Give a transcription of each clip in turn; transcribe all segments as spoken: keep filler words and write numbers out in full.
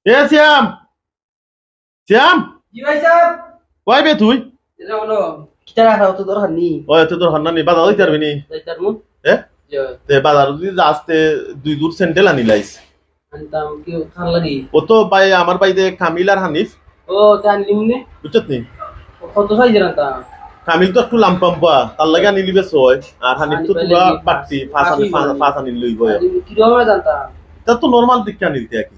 এ শ্যাম, শ্যাম, জি ভাই সাহেব। কই বে তুই? এরা বলো, কিতা রাখা অত দরকার নি? ওই, অত দরকার না নি, বাজার যাইতে পারবি নি? যাইতে পারবো। এ? জি। তে বাজার যদি যাস তে দুই জোড় স্যান্ডেল আনিলাইস। আনতাম, কি, কার লাগি? ও তো ভাই, আমার ভাই যে কামিল আর হানিফ। ও, তে আনলিমু নে। বুঝছত নি? ও কত সাইজের আনতাম? কামিল তো একটু লাম্পাম্পা, তার লাগি আনিলিবে ছয়, আর হানিফ তো হানিফ ভাই পুরা লাগি বাট্টি, পাঁচ। পাঁচ আনি-, পাঁচ পাঁচ, পাঁচ আনিল লইব। আর কি রকমের আনতাম? তা তো নরমাল দিকে আনিলতে আর কি।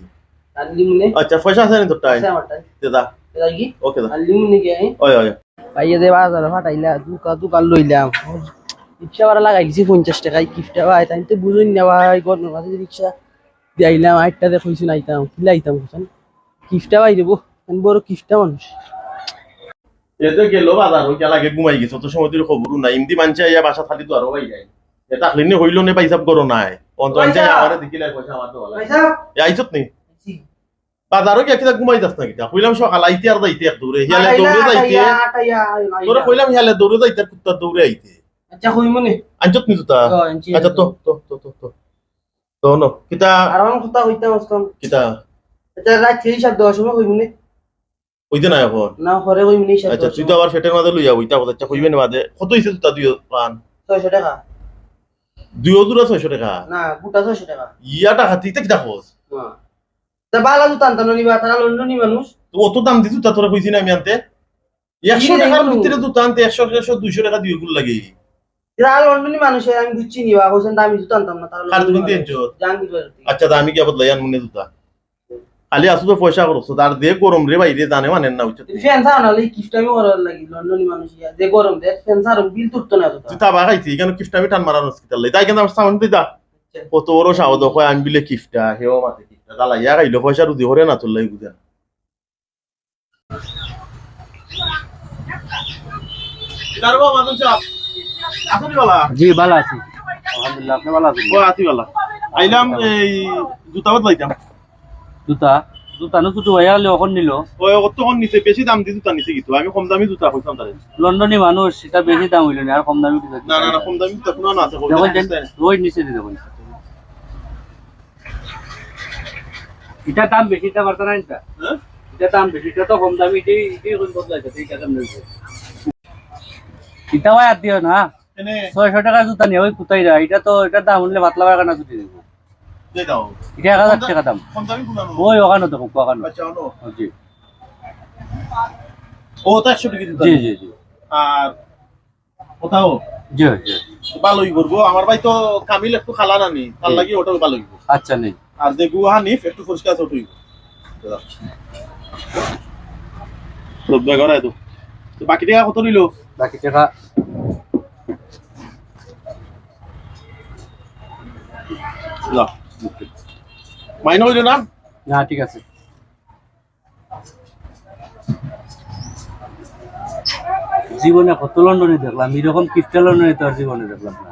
আনলিমু নে। আচ্ছা, পয়সা আছে নি তোর টাই? আছে আমার টাই। দে দা। দে দা কি? ওকে দা। আনলিমু নে কি আমি? ওই, ওই। ভাইয়ে যে বাজারো ফাটাইলা, দুকা, দুকা লইলাম। রিক্সা ভাড়া লাগাই দিছি পঞ্চাশ টেকা, কিপটা ভাই, তাই তো বুঝুন না ভাই, গরমের মাঝে রিক্সা দিয়াইলাম, আটটা দে কইছি নাইতাম, কিলা আইতাম কইছেন? কিপটা ভাই দেবো, আমি বড় কিপটা মানুষ। এ তো গেল বাজারো, গিয়া লাগে ঘুমাই গেছে, অত সময় ধরে খবরও নাই। ইমদি মানছে আইয়া বাসা খালি তো আরো ভাই যায়। এ থাকলে নি হইল নে, ভাই সাহেব করো নাই। অন্ত ভাই আনছে সাহেব। আমারে দেখিলে পয়সা আমার তো ভালো ভাই লাগে। সাহেব। এ আইছত নি? জি। বাজারো গিয়া কিতা ঘুমাই যাস না কিতা? কইলাম সকাল আইতে আর যাইতে এক দৌড়ে। হিয়ালে আটাইয়া, দৌড়ে যাইতে। আটাইয়া, আটাইয়া, আটাইয়া। তোরে কইলাম হিয়ালে দৌড়ে যাইতে আর কুত্তার দৌড়ে আইতে। আচ্ছা, কইমু নে। আনছত নি জুতা? ও, আনছি, আচ্ছা, আনছি। তো, তো, তো, তো, তো। তো, হুনো, কিতা? আর আমার কথা কইতাম আসতাম। কিতা? আচ্ছা, রাত সেই হিসাব দেওয়ার সময় কইমু নে। কইতে না এখন? না, পরে কইমু নে হিসাব আচ্ছা, দেওয়ার তুই তো সময়। আবার পেটের মাঝে লইয়া বইতা কথা, আচ্ছা, কইবে না বাদে। কত হইছে জুতা দুই পান? ছয়শো টাকা। দুই জোড়া ছয়শো টাকা? না, গোটা ছয়শো টাকা। ইয়া টাকা, তুই তো কিতা খোঁজ? না। তা বালা জুতা আনতাম না নিবা, তারা লন্ডনী মানুষ। তো অত দাম দি জুতা তোরা কইছি না আমি আনতে? একশো টাকার ভিতরে জুতা আনতে একশো, একশো, দুইশো টাকা দিয়ে গুল লাগে। তারা লন্ডনী মানুষ, আমি বুঝছি নিবা, কইছেন দামি জুতা আনতাম না, তারা কার দোকান দিয়ে আনছো? জাহাঙ্গীর বাজার থেকে। আচ্ছা, তা আমি গিয়া বদলাই আনমু নে জুতা। খালি আসু তো পয়সা খরচ, আর যে গরম রে ভাই রে, জানে মানে না, বুঝছো? ফ্যান ছাড়া নাহলে কিপটামি করার লাগি, লন্ডনী মানুষ ইয়া, যে গরম দে, ফ্যান ছাড়া বিল তুলতো না জুতা। জুতা বাগাইছি, এখানে কিপটামি টান মারানো হসপিটাল লাই। তাই কিন্তু আমার সাউন্ড দিতা। আচ্ছা। কত বড় সাহস, কয় আমি বিলে কিপটা, হেও মাতে কিপটা। জ্বালাইয়া খাইলো, পয়সা রুজি করে না তোর লাগি বুঝে না। কিতার বাবা, মাদুর সাহেব? আছেন ভালা? জি, ভালা আছি। আলহামদুলিল্লাহ, আপনি ভালা আছেন? ও, আছি ভালা। আইলাম এই জুতা বদলাইতাম। জুতা? জুতা নু ছোট ভাইয়া হলে অখন নিল। ওই, অতক্ষণ নিছে, বেশি দাম দি জুতা নিছে কিন্তু। আমি কম দামি জুতা কইতাম তারে। লন্ডনী মানুষ, এটা বেশি দাম হইল না, আর কম দামি কিছু না, না, না, কম দামি জুতা কোনো না আছে, কম দেখুন, দামি জুতা। ওই নিচে দি দেখুন। এটা দাম বেশি, এটা পারতা না এটা। হ্যাঁ? এটা দাম বেশি, এটা তো কম দামি, এটাই, এটাই এখন বদলাইছে, এটা দাম বেশি। এটা ভাই আর দিও না। এনে ছয়শো টাকা জুতা নিয়ে ওই কোথায় যায়? এটা তো, এটার দাম হলে পাতলা পায়খানা ছুটি দিব। দিয়ে দাও। এটা এক হাজার টাকা দাম। কম দামি কোন আনো? ওই ওখানে তো, ওখানে। আচ্ছা, আনো। জি। ও, তো একশো টাকা জুতা জি, নিয়ে। জি, জি। আর কোথাও? জি, জি। ভালোই করবো। আমার ভাই তো কামিল একটু খালা নানি, তার জি। লাগি ওটাও ভালোই করবো। আচ্ছা, নেই। আর যে গুহা নিফ একটু পরিষ্কার আছে, ওটাই। তো ব্যাগ আর আয় তো। তো বাকি টাকা কত নিল? বাকি টাকা না। মাইনা হইল না? না, ঠিক আছে। জীবনে কত লন্ডনী দেখলাম, এরকম কিপটা লন্ডনী তো আর জীবনে দেখলাম না।